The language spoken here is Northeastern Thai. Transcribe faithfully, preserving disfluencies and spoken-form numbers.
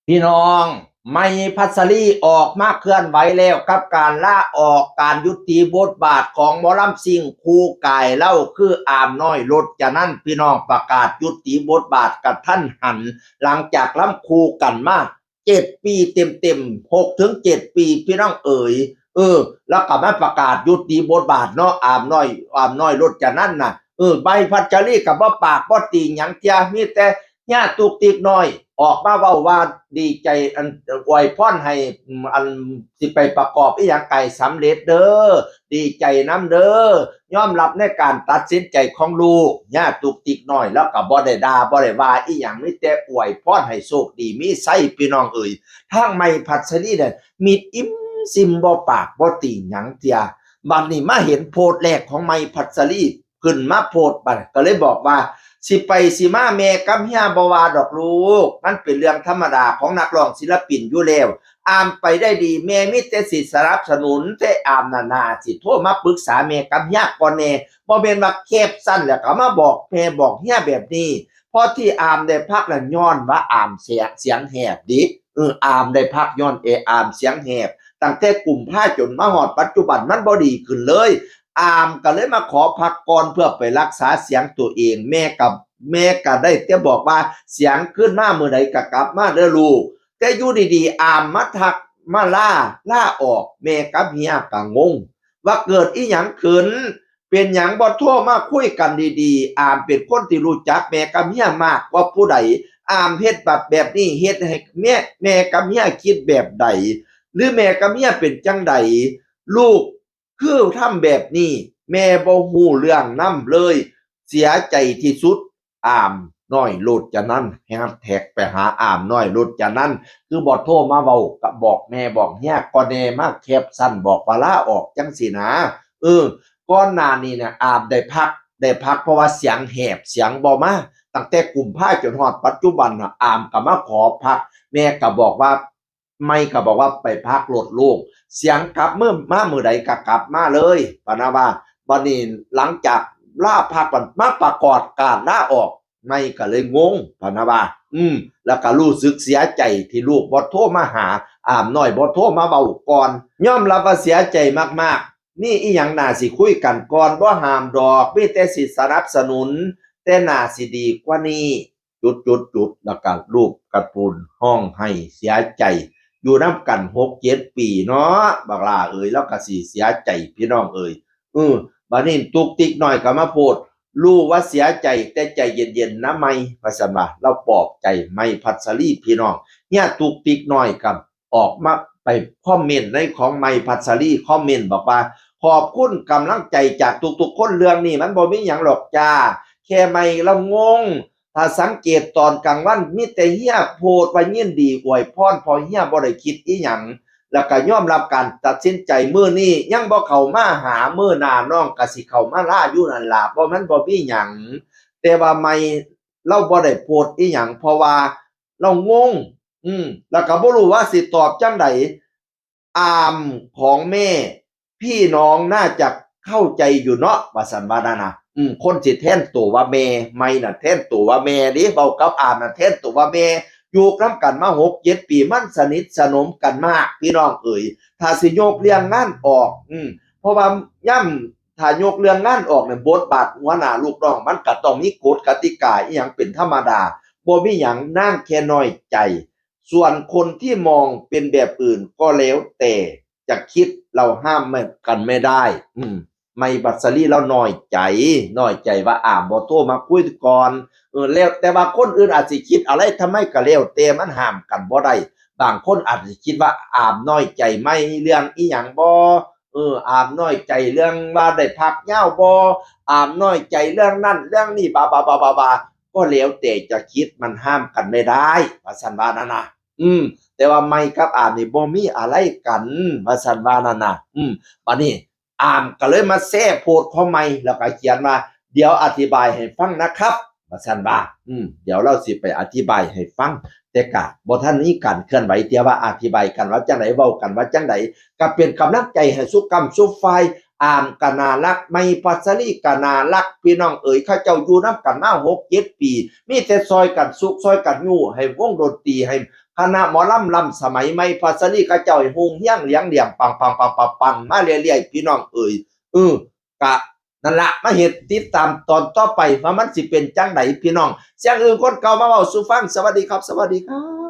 พี่น้อง ใหม่พัชรีออกมาเคลื่อนไหวแล้วกับการลาออก การยุติบทบาทของหมอลำซิ่งคู่กายเล่า คืออามน้อยรจนันท์ พี่น้อง ประกาศยุติบทบาทกะทันหัน หลังจากลำคู่กันมาเจ็ดปีเต็มๆ หกถึงเจ็ดปี พี่น้องเอ๋ย เออ แล้วก็มาประกาศยุติบทบาทเนาะ อามน้อย อามน้อยรจนันท์น่ะ เออ ใหม่พัชรีก็บ่ปากบ่ติหยังเทื่อ มีแต่ ย่าตุกติกน้อย ออกมาเว้าว่าดีใจ อันอวยพรให้ อืม อันสิไปประกอบอีหยังไก่สำเร็จเด้อ ดีใจนำเด้อ ยอมรับในการตัดสินใจของลูก ย่าตุกติกน้อย แล้วก็บ่ได้ด่าบ่ได้ว่าอีหยัง มีแต่อวยพรให้โชคดีมีชัย พี่น้องเอ๋ย ทางใหม่พัชรีเนี่ย มิดอิ่มซิมบ่ปากบ่ติหยังเทื่อ บัดนี้มาเห็นโพสต์แรกของใหม่พัชรี ขึ้นมาโพสต์บัดก็เลยบอกว่า สิไปสิมาแม่กับเฮียบ่ว่าดอกลูก มันเป็นเรื่องธรรมดาของนักร้องศิลปินอยู่แล้ว อามไปได้ดี แม่มีแต่สิสนับสนุน แต่อามน่ะน่าสิโทรมาปรึกษาแม่กับเฮียก่อนแน่ บ่แม่นว่าแคปสั้นแล้วก็มาบอกแม่บอกเฮียแบบนี้ เพราะที่อามได้พักน่ะย้อนว่าอามเสียง เสียงแหบเด้ เออ อามได้พักย้อนแอ อามเสียงแหบ ตั้งแต่กุมภาจนมาฮอดปัจจุบันมันบ่ดีขึ้นเลย อามก็เลยมาขอพักก่อนเพื่อไปรักษาเสียงตัวเอง แม่กับ แม่ก็ได้แต่บอกว่าเสียงคืนมามื้อใดก็กลับมาเด้อลูก แต่อยู่ดีๆ อามมาทักมาลา ลาออก แม่กับเฮียก็งง ว่าเกิดอีหยังขึ้น เป็นหยังบ่โทรมาคุยกันดีๆ อามเป็นคนที่รู้จักแม่กับเฮียมากกว่าผู้ใด อามเฮ็ดแบบ แบบนี้เฮ็ดให้แม่ แม่กับเฮียคิดแบบใด หรือแม่กับเฮียเป็นจั่งใด ลูกคือทำแบบนี้ แม่บ่ฮู้เรื่องนำเลย เสียใจที่สุด อามน้อยรจนันท์ แฮชแท็กไปหาอามน้อยรจนันท์ คือบ่โทรมาเว้ากับบอกแม่บอกเฮียก่อนแน่ มาแคปสั้นบอกว่าลาออกจั่งซี้นะ เออ ก่อนหน้านี้เนี่ย อามได้พัก ได้พักเพราะว่าเสียงแหบ เสียงบ่มา ตั้งแต่กุมภาจนฮอดปัจจุบันน่ะ อามก็มาขอพัก แม่ก็บอกว่า ใหม่ก็บอกว่าไปพักโลดลูก เสียงกลับเมื่อ มามื้อใดก็กลับมาเลย พะนะว่า บัดนี้หลังจากลาพัก บัดมาประกาศการลาออก ใหม่ก็เลยงง พะนะว่า อืม แล้วก็รู้สึกเสียใจที่ลูกบ่โทรมาหา อามน้อยบ่โทรมาเว้าก่อน ยอมรับว่าเสียใจมากๆ มีอีหยังน่าสิคุยกันก่อน บ่ห้ามดอก มีแต่สิสนับสนุน แต่น่าสิดีกว่านี้ จุดจุดจุด แล้วก็รูปการ์ตูน ฮ้องไห้เสียใจ อยู่นำกันหกเจ็ดปีเนาะ บักหล้าเอ๋ย แล้วก็สิเสียใจ พี่น้องเอ๋ย เออ บัดนี้ตุกติกน้อยก็มาโพสต์ รู้ว่าเสียใจ แต่ใจเย็นๆ นะใหม่ ว่าซั่นว่า ลาวปลอบใจใหม่พัชรี พี่น้อง เฮียตุกติกน้อยก็ออกมาไปคอมเมนต์ในของใหม่พัชรี คอมเมนต์บอกว่า ขอบคุณกำลังใจจากทุกๆ คน เรื่องนี้มันบ่มีหยังหรอกจ้า แค่ใหม่ลาวงง ถ้าสังเกตตอนกลางวันมีแต่เฮียโพสต์ว่ายินดีอวยพร เพราะเฮียบ่ได้คิดอีหยัง แล้วก็ยอมรับการตัดสินใจมื้อนี้ ยังบ่เข้ามาหา มื้อหน้าน้องก็สิเข้ามาลาอยู่นั่นล่ะ บ่ มันบ่มีหยัง แต่ว่าใหม่ลาวบ่ได้โพสต์อีหยัง เพราะว่าลาวงง อืม แล้วก็บ่รู้ว่าสิตอบจั่งใด อามของแม่ พี่น้องน่าจะเข้าใจอยู่เนาะ ว่าซั่นว่านั่นน่ะ อืม คนสิแทนตัวว่าแม่ ใหม่น่ะแทนตัวว่าแม่เด้ เว้ากับอามน่ะแทนตัวว่าแม่ อยู่นำกันมาหกเจ็ดปี มันสนิทสนมกันมาก พี่น้องเอ๋ย ถ้าสิยกเรื่องงานออก อืม เพราะว่ายาม ถ้ายกเรื่องงานออกเนี่ย บทบาทหัวหน้าลูกน้อง มันก็ต้องมีกฎกติกาอีหยังเป็นธรรมดา บ่มีหยัง นางแค่น้อยใจ ส่วนคนที่มองเป็นแบบอื่นก็แล้วแต่จะคิด เราห้ามไม่ กันไม่ได้ อืม ใหม่พัชรีลาวน้อยใจ น้อยใจว่าอามบ่โทรมาคุยก่อน เออ แล้วแต่ว่าคนอื่นอาจสิคิดอะไรทำไมก็แล้วแต่ มันห้ามกันบ่ได้ บางคนอาจสิคิดว่าอามน้อยใจใหม่เรื่องอีหยังบ่ เออ อามน้อยใจเรื่องว่าได้พักยาวบ่ อามน้อยใจเรื่องนั้นเรื่องนี้ บาบาบาบาบา ก็แล้วแต่จะคิด มันห้ามกันไม่ได้ ว่าซั่นว่านั่นน่ะ อืม แต่ว่าใหม่กับอามนี่บ่มีอะไรกัน ว่าซั่นว่านั่นน่ะ อืม บัดนี้อามก็เลยมาแชร์โพสต์ของใหม่ แล้วก็เขียนว่า เดี๋ยวอธิบายให้ฟังนะครับ ว่าซั่นว่า อืม เดี๋ยวลาวสิไปอธิบายให้ฟัง แต่ก็บ่ทันมีการเคลื่อนไหวเทื่อว่าอธิบายกันว่าจั่งใด เว้ากันว่าจั่งใด ก็เป็นกำลังใจให้ซุกำซุฝ่าย อามก็น่ารัก ใหม่พัชรีก็น่ารัก พี่น้องเอ๋ย เขาเจ้าอยู่นำกันมาหกเจ็ดปี มีแต่ซอยกันซุกซอยกันยู้ ให้วงดนตรี ให้ คณะหมอลำล้ำสมัยใหม่ พอสลีเขาเจ้าให้ฮุงเฮี้ยงเหลียงเหลี่ยมปังปังปังปังปังมาเรื่อยๆ พี่น้องเอ๋ย เออ กะนั่นละ มาเฮ็ดติดตามตอนต่อไปว่ามันสิเป็นจั่งใดพี่น้อง เสียงอื่นคนเก่ามาเว้าสู่ฟัง สวัสดีครับ สวัสดีครับ